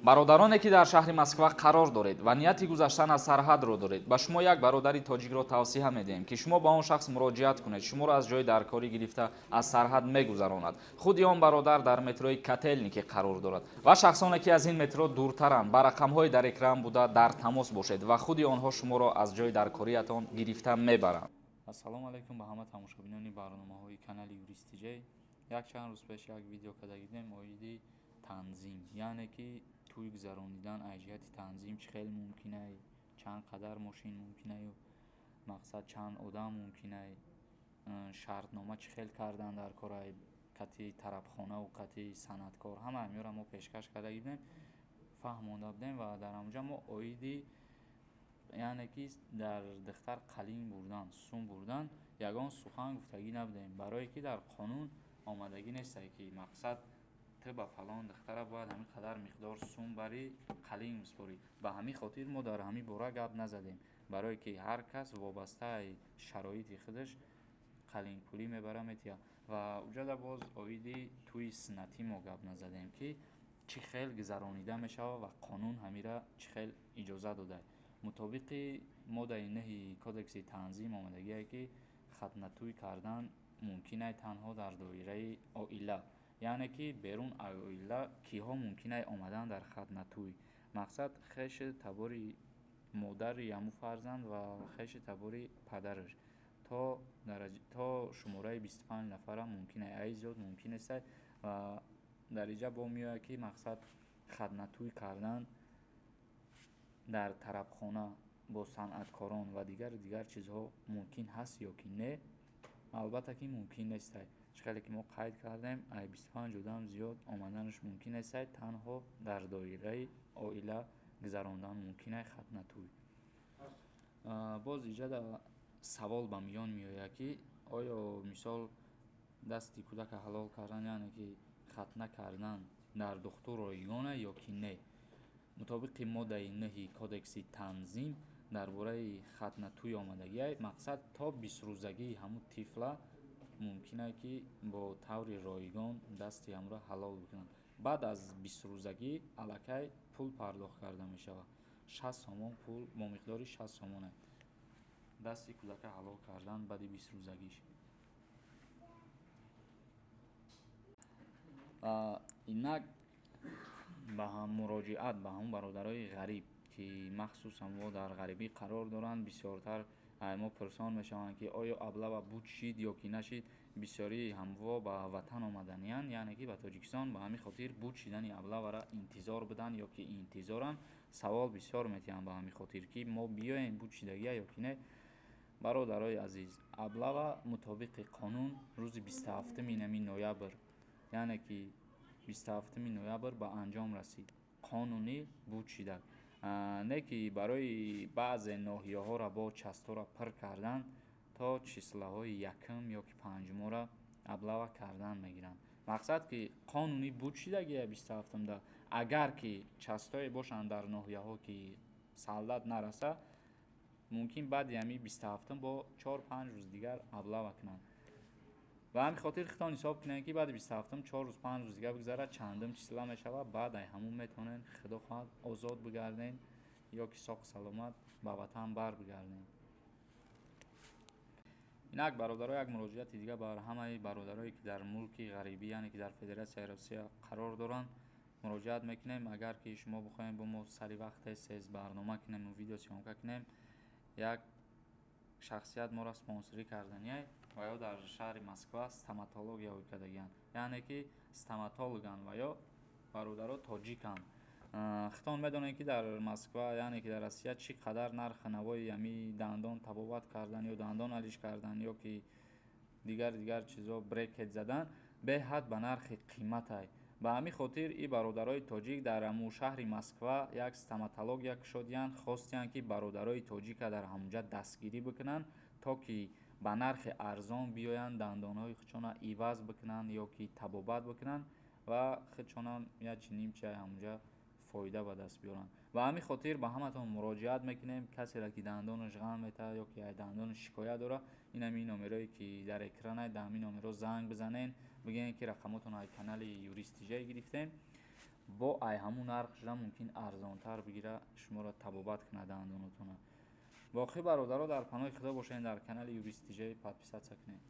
Бародароне, ки дар шаҳри Москва қарор доред ва нияти гузаштан аз сарҳадро доред, ба шумо як бародари тоҷикро тавсия медиҳем, ки шумо ба он шахс муроҷиат кунед, шуморо аз ҷои даркорӣ гирифта аз сарҳад мегузаронад. Худи он бародар дар метрои Котелники қарор дорад ва шахсоне, ки аз ин метро дуртаранд, ба рақамҳои дар экран буда дар тамос бошед ва худи онҳо шуморо аз ҷои даркориятон гирифта мебаранд. Ассалому алайкум ба ҳама тамошобинони барномаҳои канали Юрист Тиҷей. Якчанд рӯз пеш як видео карда гирдем оиди танзим, яъне ки тӯй гузаронидан аз ҷиҳати танзим чӣ хел мумкинай, чанд қадар мошин мумкинаю, мақсад, чанд одам мумкинай, шартнома чӣ хел кардан дар корай кати тарабхонаву кати санъаткор. Ҳама ҳамёро мо пешкаш карда гирдем, фаҳмонда будем ва дар ҳамонҷа мо оиди, яъне ки дар духтар қалин бурдан, сум бурдан ягон сухан гуфтагӣ набудем, барое ки дар қонун омадагӣ нестай, ки мақсад, ту ба фалон духтара бояд ҳамин қадар миқдор сум барӣ, қалин супорӣ. Ба ҳамин хотир мо дар ҳамин бора гап назадем, барое ки ҳар кас вобастаи шароити худаш қалинпулӣ мебара, метиҳад. Ва уҷада боз оиди тӯи суннатӣ мо гап назадем, ки чӣ хел гузаронида мешавад ва қонун ҳамира чӣ хел иҷоза додааст. Мутобиқи моддаи 9-и кодекси танзим омадагие, ки хатнатӯй кардан мумкинай танҳо дар доираи оила, яъне ки берун аз оила киҳо мумкинай омадан дар хатнатӯй? Мақсад, хеши табори модари ҳамун фарзанд ва хеши табори падараш то шумораи 25 нафара мумкинай, аи зиёд мумкин нестай. Ва дар инҷа бо меояд, ки мақсад, хатнатӯй кардан дар тарабхона бо санъаткорон ва дигару дигар чизҳо мумкин ҳаст ё ки не? Албатта ки мумкин нестай. Чӣ хеле ки мо қайд кардем, ай 25 одам зиёд омаданаш мумкин нестай, танҳо дар доираи оила гузарондан мумкинай хатнатӯй. Боз иҷада савол ба миён меояд, ки оё, мисол, дасти кӯдака ҳалол кардан, яъне ки хатна кардан дар духтур ройгона ё ки не? Мутобиқи моддаи 9-и кодекси танзим дар бораи хатнатӯй омадагиай, мақсад, то 20-рӯзагии ҳамун тифла мумкин ки бо таври ройгон дасти ҳамро ҳалол бикунанд. Баъд аз 20-рӯзагӣ аллакай пул пардохт карда мешавад, 60 сомон пул, бо миқдори 60 сомоне дасти кӯдака ҳалол кардан баъди 20-рӯзагиш. Инак, ба муроҷиат ба ҳамун бародарои ғариб, ки махсусан мо дар ғарибӣ қарор доранд, бисёртар мо пурсон мешаванд, ки оё облава буд шид ё ки нашид. Бисёрии ҳамво ба ватан омаданиянд, яъне ки ба Тоҷикистон, ба ҳамин хотир буд шидани облавара интизор буданд ё ки интизоранд. Савол бисёр метиҳанд ба ҳамин хотир, ки мо биёем, буд шидагия ё ки не. Бародарои азиз, облава мутобиқи қонун рӯзи 27-уми нами ноябр, яъне ки 27-уми ноябр ба анҷом расид, қонунӣ буд шидак. Не ки барои баъзе ноҳияҳоро бо частора пур кардан то числаҳои якум ё ки панҷумора облава кардан мегиранд. Мақсад, ки қонунӣ буд шидагия 27-умда, агар ки частое бошанд дар ноҳияҳо, ки солдат нараса, мумкин баъди ҳамин 27-ум бо 4-5 рӯз дигар облава кунанд. Ба ҳамин хотир хитон ҳисоб кунед, ки баъди 27-ум 4 рӯз, 5 рӯз дигар бигзарад, чандум числа мешавад, баъд ай ҳамун метавонед, худо хоҳад, озод бигарден ё ки соқ саломат ба ватан бар бигарден. Инак, бародаро, як муроҷиати дигар бар ҳамаи бародарое, ки дар мулки ғарибӣ, яъне ки дар Федератсияи Россия қарор доранд, муроҷиат мекунем. Агар ки шумо бихоҳем бо мо сари вақт тез тез барнома кунему видеосъёмка кунем, як шахсият моро спонсорӣ карданиай ва ё дар шаҳри Москва стоматология кардагианд, яъне ки стоматологанд ва ё бародаро тоҷиканд. Хитон медонед, ки дар Москва, яъне ки дар Россия, чӣ қадар нархи навои ҳами дандон табобат кардан ё дандон алиш кардан ё ки дигар дигар чизо, брекет задан, беҳад ба нархи қиматай. Ба ҳамин хотир и бародарои тоҷик дар ҳамун шаҳри Москва як стоматология кушодиянд, хостиянд, ки бародарои тоҷика дар ҳамунҷа дастгирӣ бикунанд, то ки ба нархи арзон биёянд, дандонҳои худшона иваз бикунанд ё ки табобат бикунанд ва худшонам як чи нимча ҳамунҷа фоида ба даст биёранд. Ба ҳамин хотир ба ҳаматон муроҷиат мекунем: касеро ки дандонаш ғам метаҳад ё ки дандонаш шикоят дорад, ин ҳамин номерое, ки дар экранай, дар ҳамин номерҳо занг бизанен, бигӯен, ки рақамотонро аз канали Юрист Тиҷай гирифтем. Бо ай ҳамун нарх шуда мумкин арзонтар бигира, шуморо табобат кунад дандонотона. Боқӣ, бародаро, дар паноҳи Худо бошед. Дар канали Юрист ТЖ подписаться кунед.